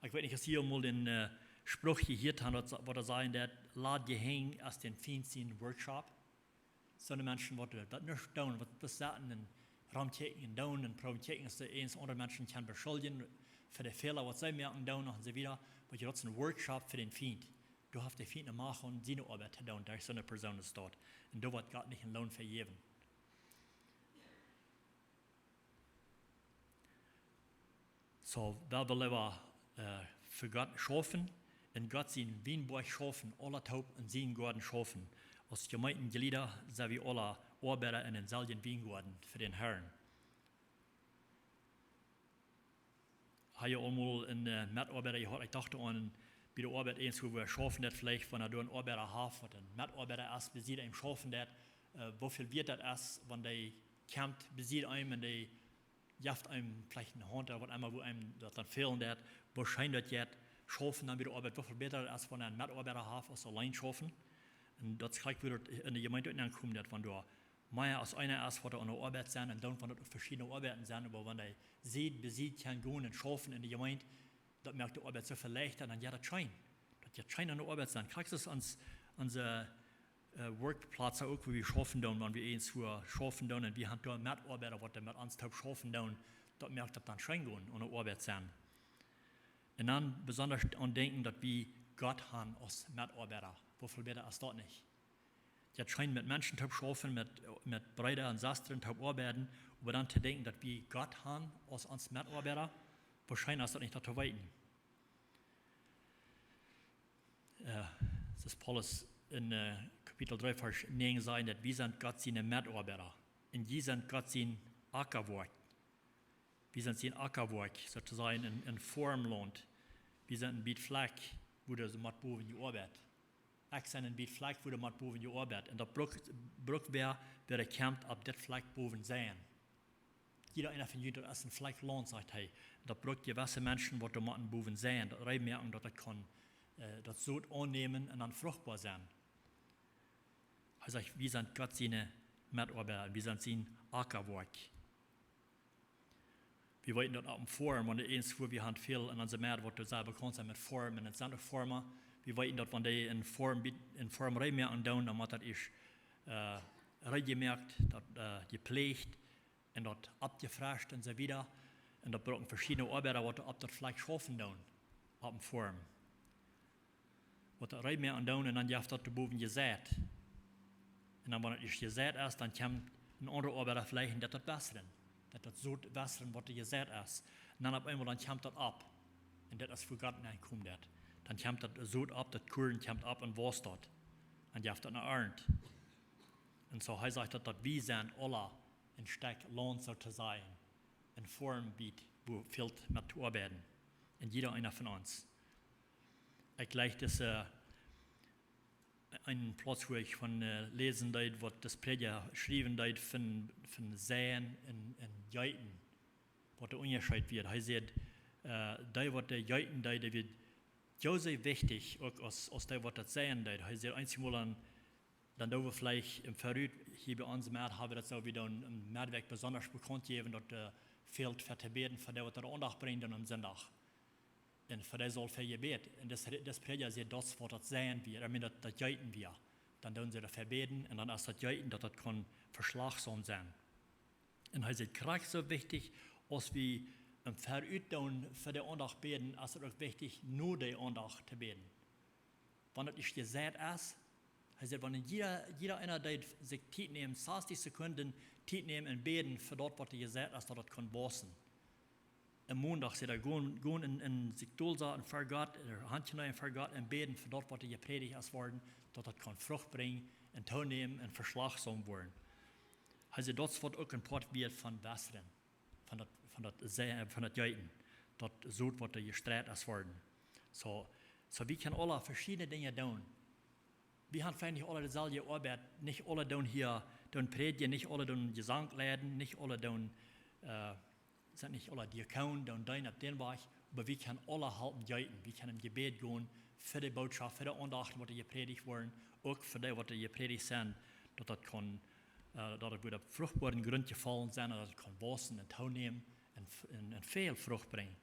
Ekj weet nich, aus jie mol dän, äh, Spruch jehieet haben, waut, waut doa sajcht, daut: "Lat je Henj es dän Fient sien Workshop." Soone Menschen, waut doa daut nuscht doonen, waut bloos sitten un romkjikjen un doonen un proowen kjikjen, aus see eent aundre Menschen kjennen beschuljen fa de Fäla, waut see moaken, doonen un soo wieda. Waut jie, daut es een Workshop fa dän Fient. Doa haft de Fient ne Macht, om siene Oabeit to doonen, derch soone Persoon es daut. Un doa woat Gott nich een Loon fa jäwen. Soo, wie wellen leewa, äh, fa Gott schaufen, en Gott sien Wienboajch schaufen, aula toop en sienen Goaden schaufen. Aus Jemeentejlieda sent wie aula Oabeida en dänselwjen Wiengoaden fa dän Herrn. Hab jie aul mol een, äh, Metoabeida jehaut? Ekj docht aun, bie de Oabeit eent, wua wie schaufen, daut veleicht, wan doa een Oabeida haft, waut een Metoabeida es, besied am schaufen deit, äh, woo väl wieet daut es, wan dee kjemt, besied am un dee jeft am veleicht eene Haunt ooda waut emma, wua am daut dan fälen deit, woo scheen daut jeit, schaufen dan bie de Oabeit, woo väl bäta daut es, wan een Metoabeida haft, aus auleen schaufen. Un daut es jlikj, woo daut en de Jemeent uk aunkomen deit, wan doa mea aus eena es, waut doa aun de Oabeit sent, un dan, wan daut uk veschiedne Oabeiten sent, oba wan dee Sied bie Sied kjennen gonen un schaufen en de Jemeent, daut moakt de Oabeit soo väl leichta, un dan jeit daut scheen. Daut jeit scheen aun de Oabeit sennen. Kjikj, daut es ons, onse, äh, Workplatz uk, wua wie schaufen doonen, wan wie eent wua schaufen doonen, un wie haben doa Metoabeida, waut doa met ons toop schaufen doonen, daut moakt daut dan scheen gonen, aun de Oabeit sennen. Un dan besonda aun denkjen, daut wie Gott haben aus Metoabeida. Woo väl bäta es daut nich? Daut scheen, met Menschen toop schaufen, met, met Breeda un Sestren toop oabeiden, oba dan to denkjen, daut wie Gott haben aus ons Metoabeida, woo scheen es daut nich, daut to weeten. Äh, soo aus Paulus en, äh, Kapitel dree, Varsch näajen sajcht, daut wie sent Gott siene Metoabeida. Un jie sent Gott sien Ackawoakj. Wie sent sien Ackawoakj, soo to sajen, een, een Foarmlaunt. Wie sent een bät Flakj, wua doa mott bowen jeoabeit. Ekj sie een bät Flakj, wua doa mott bowen jeoabeit. Un daut bruck, bruck wäa, wäa doa kjemt, opp dit Flakj bowen sennen. Jieda eena von junt, daut es een Flakj Launt, sajcht hee. Daut bruck jewesse Menschen, waut doa motten bowen sennen, daut reed moaken, daut daut kaun, äh, daut Sot aunnämen un dan fruchtboa sennen. Hee sajcht, wie sent Gott siene Metoabeida, wie sent sien Ackawoakj. Wie weeten daut opp een Foarm, wan doa eent, wua wie haben väl en onse Medd, waut doa sea bekaunt sent met Foarm, un et sent uk Foarma. Wie weeten daut, wan dee een Foarm, een Foarm reed moaken doonen, dan mott daut ieescht, äh, reed jemoakt, daut, äh, jepläajt un daut aufjefrescht un soo wieda. Un daut brucken veschiedne Oabeida, waut doa opp daut Flakj schaufen doonen, opp een Foarm. Waut doa reed moaken doonen, un dan jeft daut doa bowen jeseit. Un dan, wan daut ieescht jeseit es, dan kjemt een aundra Oabeida veleicht un deit daut wässren. Deit daut Sot wässren, waut doa jeseit es. Un dan opp eemol, dan kjemt daut opp. Un daut es, wua Gott nenkomen deit. Dan kjemt daut Sot opp, daut Korn kjemt opp un wausst daut. Dan jeft daut eene Arnt. Un soo, hee sajcht daut, daut wie sent aula een Stekj Launt, soo to sajen, een Foarmbiet, wua fält met to oabeiden. Un jieda eena von ons. Ekj jlikj dise, äh, een Plauz, wua ekj von, äh, läsen deed, waut de Prädja schriewen deed von, von Seien un, un Jeeten. Waut de Unjascheet wia. Hee säd, äh, dee waut de Jeeten deed, dee wia jo sea wichtich, uk aus, aus dee waut daut Seien deed. Hee säd, eenjemol dan, dan doo wie veleicht em Verut, hia bie ons Mäd, hab wie daut soo, wie doonen em Mädwäakj besonda bekaunt jäwen, daut, äh, väl fa to bäden, fa dee waut de Aundacht brinjen doonen aum Sindach. Un fa dee saul väl jebät. Un daut, daut Prädja säd, daut es waut daut Seien wia, I mean, daut, daut Jeeten wia. Dan doonen see doafäa bäden un dan es daut Jeeten, daut daut kaun veschlajchtsom sennen. Un hee säd, krakjt soo wichtich, aus wie em Verut doonen fa de Aundacht bäden, es et uk wichtich, no de Aundacht to bäden. Wan daut ieescht jeseit es, hee säd, wan jieda, jieda eena deed sikj Tiet nämen, sastich Sekunden Tiet nämen un bäden fa daut, waut jeseit es, daut daut kaun wausen. Aum Mondach, säd hee, gonen, gonen un, un sikj dolsaten ver Gott, äh, Haunt nämen ver Gott un bäden fa daut, waut jeprädicht es worden, daut daut kaun Frucht brinjen un toonämen un veschlajchtsom woaren. Hee säd, daut es waut uk een Poat wia von Wotren, von daut, von daut Sä-, von daut Jeeten, daut Sot, waut doa jestreit es worden. Soo, soo wie kjennen aule veschiedne Dinja doonen. Wie haben veleicht nich aule deeselwje Oabeit, nich aule doonen hia, doonen prädjen, nich aule doonen Jesank leiden, nich aule doonen, äh, sent nich aule Diakon, doonen deenen opp dän Wajch, oba wie kjennen aule halpen jeeten. Wie kjennen em Jebäd gonen fa de Bootschoft, fa de Aundachten, waut doa jeprädicht woaren, uk fa dee, waut doa jeprädicht sent, daut daut kaun, äh, daut et wada opp fruchtboaren Grunt jefollen sennen, daut et kaun wausen un toonämen un, un, un väl Frucht brinjen.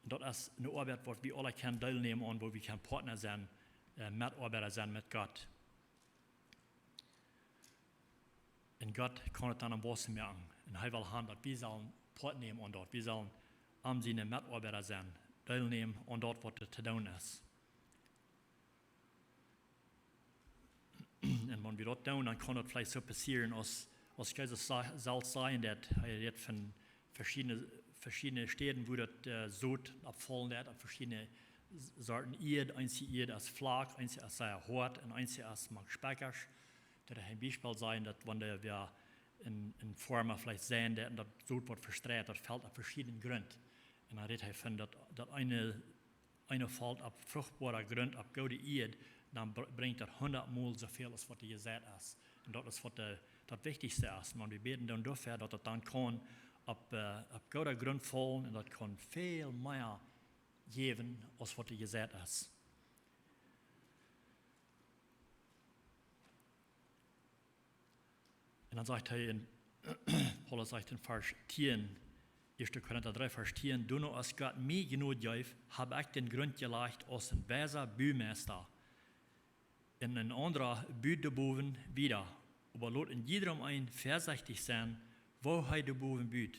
Un daut es eene Oabeit, wua wie aule kjennen deelnämen aun, wua wie kjennen Partner sennen, äh, Metoabeida sennen met Gott. Un Gott kaun et dan aum wausen moaken. Un hee well haben, daut wie sellen Poat nämen aun daut. Wie sellen am siene Metoabeida sennen, deelnämen aun daut, waut doa to doonen es. Un wan wie daut doonen, dan kaun daut veleicht soo passieren, aus, aus Jesus sa-, selfst säd, daut hee rät von veschiedne, veschiedne Städen, wua daut, äh, Sot oppfaulen deed, opp veschiedne S-, Sorten Ieed. Eenje Ieed es flach, eenje es sea hoat un eenje es mank Spakj. Daut hee een Biespel säd, daut wan doa wia een, een Foarma veleicht säd, daut, daut Sot woat vestreit, daut felt opp veschiednen Grunt. Un dan rät hee von daut, daut eene, eene felt opp fruchtboaren Grunt, opp goode Ieed, dan br-, brinjt daut hundatmol soo väl aus waut doa jeseit es. Un daut es waut de, daut Wichtichste es. Wan wie bäden dan doafäa, daut daut dan kaun opp, äh, opp gooden Grunt faulen un daut kaun väl mea jäwen aus waut doa jeseit es. Un dan sajcht hee en, Paulus sajcht en Varsch tieen, ieeschte Korinta dree, Varsch tieen: "Doano aus Gott mie Jnod jeef, hab ekj dän Grunt jelajcht aus een weisa Bumeista. Un een aundra bud doabowen wieda. Oba lot en jiedrem een väasechtich sennen, woo hee doabowen bud."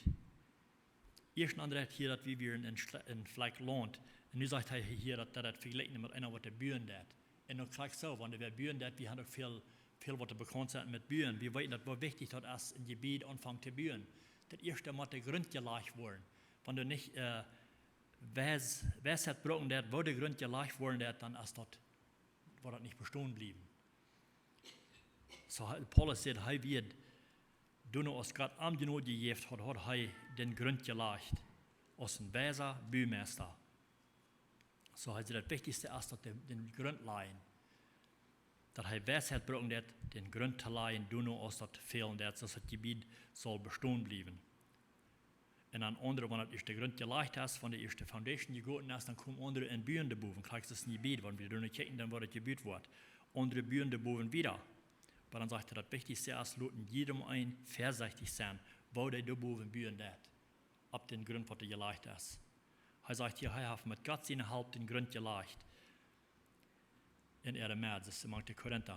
Ieescht aunrät hia, daut wie wieren en Schle-, en Flakj Launt. Un nu sajcht hee hia, daut, daut et vejlikjt met eena, waut doa buen deit. Un uk krakjt soo, wan wie buen doonen, wie haben uk väl, väl waut bekaunt sent met buen. Wie weeten, daut woo wichtich daut es, een Jebied aunfangen to buen. Daut ieeschte mott de Grunt jelajcht woaren. Wan du nich, äh, Weis-, Weisheit brucken deist, woo de Grunt jelajcht woaren deit, dan es daut, woat daut nich bestonen bliewen. Soo, hee, Paulus sajcht, hee wia, doano aus Gott am Jnod jejäft haud, haud hee dän Grunt jelajcht, aus een weisa Bumeista. Soo, hee sajcht, daut Wichtichste es, daut de, dän Grunt lajen. Daut hee Weisheit brucken deed, dän Grunt to lajen, doano aus daut fälen deit, soo daut Jebied saul bestonen bliewen. Un dan aundre, wan daut ieeschte Grunt jelajcht es, wan de ieeschte Foundation jegoten es, dan komen aundre un buen doabowen. Krakjt soo aus een Jebied, wan wie doa no kjikjen, dan woat et jebut woat. Aundre buen doabowen wieda. Oba dan sajcht hee, daut Wichtichste es, lot en jiedrem een väasechtich sennen, woo dee doabowen buen deit. Opp dän Grunt, waut doa jelajcht es. Hee sajcht hia, hee haft met Gott siene Help dän Grunt jelajcht. En äare Medden, soo aus mank de Korinta.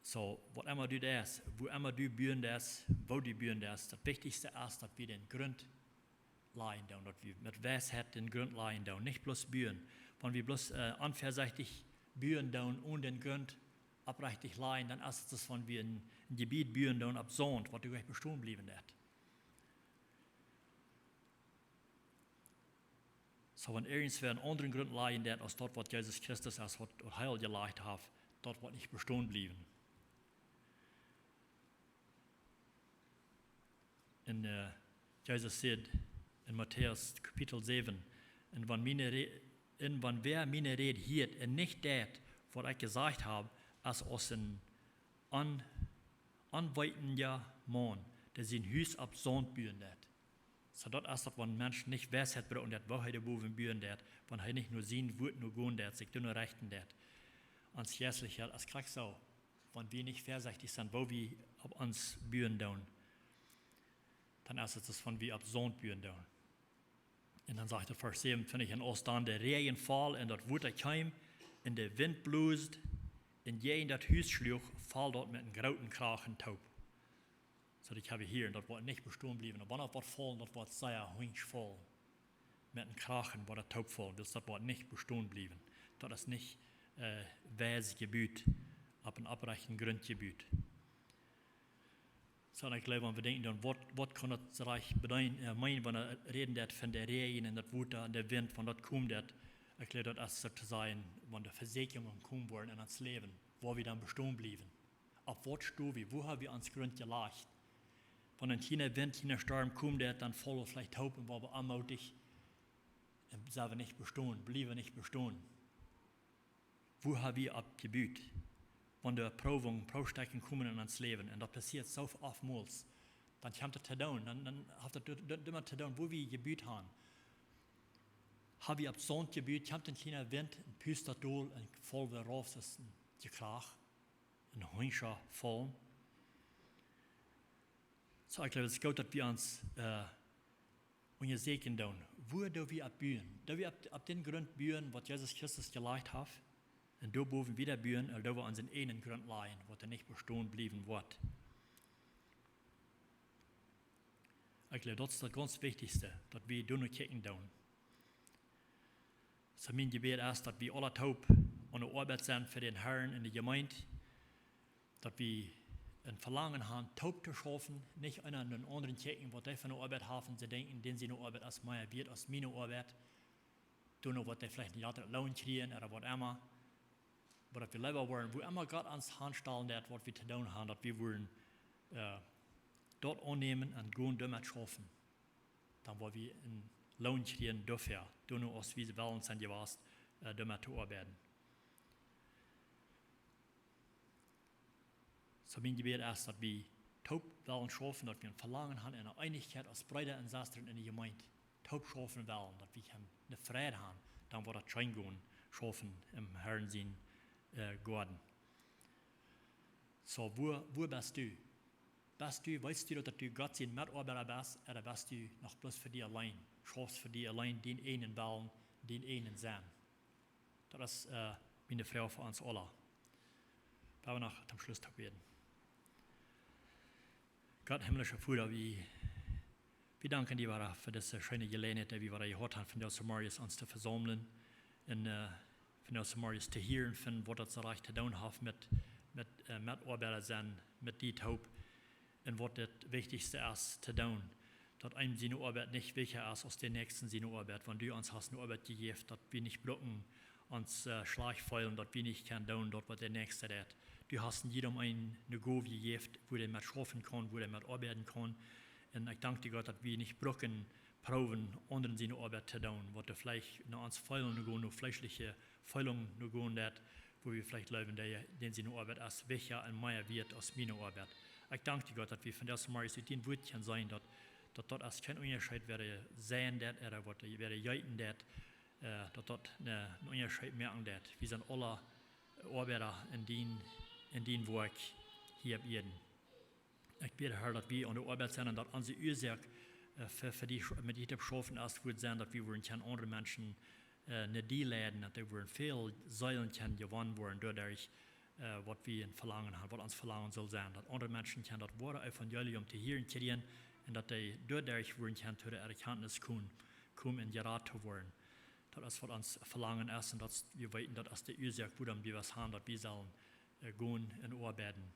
Soo, waut emma du deist, woo emma du buen deist, woo du buen deist, daut Wichtichste es, daut wie dän Grunt lajen doonen, daut wie met Weisheit dän Grunt lajen doonen, nich bloos buen. Wan wie bloos, äh, onväasechtich buen doonen, onen dän Grunt oprechtich lajen, dan es et soo aus wan wie een, een Jebied buen doonen opp Saunt, waut doa nich bestonen bliewen deit. Soo, wan irjentwäa een aundren Grunt lajen deit aus daut, waut Jesus Christus es, waut, waut hee aul jelajcht haft, daut woat nich bestonen bliewen. Un, äh, Jesus sajcht en Matäus Kapitel säwen: "Un wan miene Re-, Un wan wäa miene Räd hieet un nich deit, waut ekj jesajcht hab, es aus een on-, onweetenda Maun, dee sien Hus opp Saunt buen deit. Soo daut es daut, wan een Mensch nich Weisheit brukt, daut woo hee de Bowen buen deit, wan hee nich no sien Wuat no gonen deit, sikj doano rechten deit. Ons jeistlich es krakjt soo, wan wie nich väasechtich sent, woo wie opp ons buen doonen, dan es et aus wan wie opp Saunt buen doonen. Un dan sajcht et Varsch säwenuntwintich: Un aus dan de Räajen foll un daut Wota kjeem un de Wint blosd un jäajen daut Hus schluach, foll daut met een grooten Krach un toop. Soo daut ekj hab hia, un daut woat nich bestonen bliewen. Un wan daut woat faulen, daut woat sea hunjsch faulen. Met een Krach woat daut toop faulen, wiels daut woat nich bestonen bliewen. Daut es nich, äh, weis jebut, opp een oprechten Grunt jebut. Soo, un ekj jleew, wan wie denkjen dan, waut, waut kaun daut rajcht bedeenen, äh, meenen, wan wie räden doavon, de Räajen un daut Wota un de Wint, wan daut kjemt, daut, ekj jleew, daut es soo to sajen, wan de Vesieekjungen komen woaren en ons Läwen, woo wie dan bestonen bliewen. Opp waut stonen wie, woo hab wie ons Grunt jelajcht? Wan een kjliena Wint, kjliena Storm kjemt, daut dan faulen wie veleicht toop un woaren wie onmootich un sent wie nich bestonen, bliewen wie nich bestonen. Woo hab wie opp jebut? Wan de Proowen, Proowstekjen komen en ons Läwen, un daut passieet soo oftmols, dan kjemt et to doonen, dan, dan haft et doa-, doa-, doamet to doonen, woo wie jebut haben. Hab wie opp Saunt jebut, kjemt een kjliena Wint un pust daut dol un foll wie rauf, soo aus een Jekrach, een Hunjscha faulen. Soo, ekj jleew, et es goot, daut wie ons, äh, unjasieekjen doonen. Woo doo wie opp buen? Doo wie opp, opp dän Grunt buen, waut Jesus Christus jelajcht haft? Un doa bowen wieda buen, ooda doo wie onsen eejnen Grunt lajen, waut doa nich bestonen bliewen woat? Ekj jleew, daut es daut gaunz Wichtichste, daut wie doano kjikjen doonen. Soo, mien Jebäd es, daut wie aule toop aun de Oabeit sent fa dän Harn en de Jemeent, daut wie een Velangen haben, toop to schaufen, nich eena no dän aundren kjikjen, waut dee fa eene Oabeit haft, un to denkjen, dän siene Oabeit es mea wieet aus miene Oabeit, doano waut dee veleicht een jratren Loon kjrieen ooda waut emma. Oba daut wie leewa woaren, woo emma Gott ons hanstalen deit, waut wie to doonen haben, daut wie woaren, äh, daut aunnämen un gonen doamet schaufen. Dan woa wie een Loon kjrieen doafäa, doano aus wie wellen sent jewast, äh, doamet to oabeiden. Soo, mien Jebäd es, daut wie toop wellen schaufen, daut wie een Velangen haben en eene Eenichkjeit aus Breeda un Sestren en de Jemeent. Toop schaufen wellen, daut wie kjennen eene Freid haben, dan woat daut scheen gonen, schaufen em Harn sien, äh, Goaden. Soo, woo, woo best du? Best du, weetst du daut, daut du Gott sien Metoabeida best, ooda best du noch bloos fa die auleen? Schaufst fa die auleen, dien eejnen Wellen, dien eejnen Senn? Daut es, äh, miene Froag fa ons aule. Lot ons noch toom Schluss toop bäden. Gott, himmlischa Voda, wie, wie danken die wada fa dise scheene Jeläajenheit, dee wie wada jehaut haben, vondoag zemorjes ons to vesaumlen un, äh, vondoag zemorjes to hieren von waut daut soo rajcht to doonen haft met, met, äh, Metoabeida sennen, met die toop. Un waut daut Wichtichste es to doonen, daut eenem siene Oabeit nich wichtja es aus dän Näakjsten siene Oabeit. Wan du ons hast eene Oabeit jejäft, daut wie nich brucken ons, äh, schlajcht feelen, daut wie nich kjennen doonen daut, waut de Näakjsta deit. Du hast en jiedem eenen eene Gow jejäft, wua dee met schaufen kaun, wua dee met oabeiden kaun. Un ekj dank die, Gott, daut wie nich brucken proowen, aundren siene Oabeit to doonen, waut doa veleicht no ons Feelen no gonen, no fleeschliche Feelungen no gonen deit, wua wie veleicht jleewen, dee, dän siene Oabeit es wichtja un mea wieet aus miene Oabeit. Ekj dank die, Gott, daut wie vondoag zemorjes ut dien Wuat kjennen seenen, daut, daut, daut es kjeen Unjascheet, wäa doa seien deit ooda waut, wäa doa jeeten deit, äh, daut daut een, een Unjascheet moaken deit. Wie sent aule Oabeida en dien, en dien Woakj hia opp Ieed. Ekj bäd, Herr, daut wie aun de Oabeit sent un daut onse Uasoak, äh, fa, fa die sch-, met die to schaufen es, woat sennen, daut wie woaren kjennen aundre Menschen, äh, no die leiden, daut doa woaren väl Seelen kjennen jewonnen woaren, doaderch, äh, waut wie een Velangen haben, waut ons Velangen saul sennen, daut aundre Menschen kjennen daut woare Evangelium to hieren kjrieen un daut dee doaderch woaren kjennen to de Erkjantnis komen, komen un jerat to woaren. Daut es waut ons Velangen es un daut es, wie weeten, daut es de Uasoak, wuarom wie waut haben, daut wie sellen, äh, gonen un oabeiden,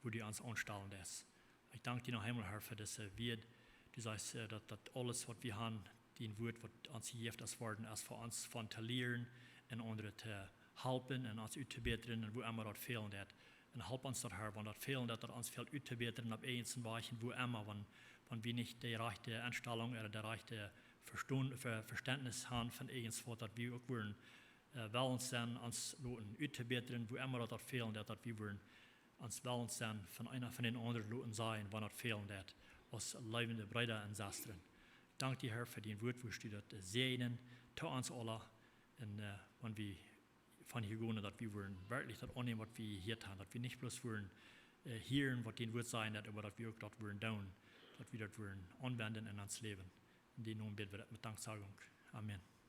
wua du ons aunstalen deist. Ekj dank die noch eemol, Herr, fa dise Wieed. Du sajchst, äh, daut, daut aules, waut wie haben, dien Wuat, waut ons jejäft es worden, es fa ons von to lieren un aundre to halpen un ons uttobätren un wua emma daut fälen deit. Un help ons daut, Herr, wan daut fälen deit, daut ons fält uttobätren opp irjent een Wajch, wua emma, wan, wan wie nich de rajchte Enstalunk ooda de rajchte Verstentnis han von irjentwaut, daut wie uk wudden wellens sennen ons loten uttobätren, wua emma daut fälen deit, daut wie wudden ons wellens sennen von eena von dän aundren loten sajen, wan daut fälen deit, aus leewende Breeda un Sestren. Dank die, Herr, fa dien Wuat, wua du daut säajnen to ons aula, un wan wie von hia gonen, daut wie wudden werkjlich daut aunnämen, waut wie jehieet han, daut wie nich bloos wudden hieren, waut dien Wuat sajen deit, oba daut wie uk daut wudden doonen, daut wie daut wudden aunwenden en ons Läwen. En dien Nomen bäd wie daut met Danksagung. Amen.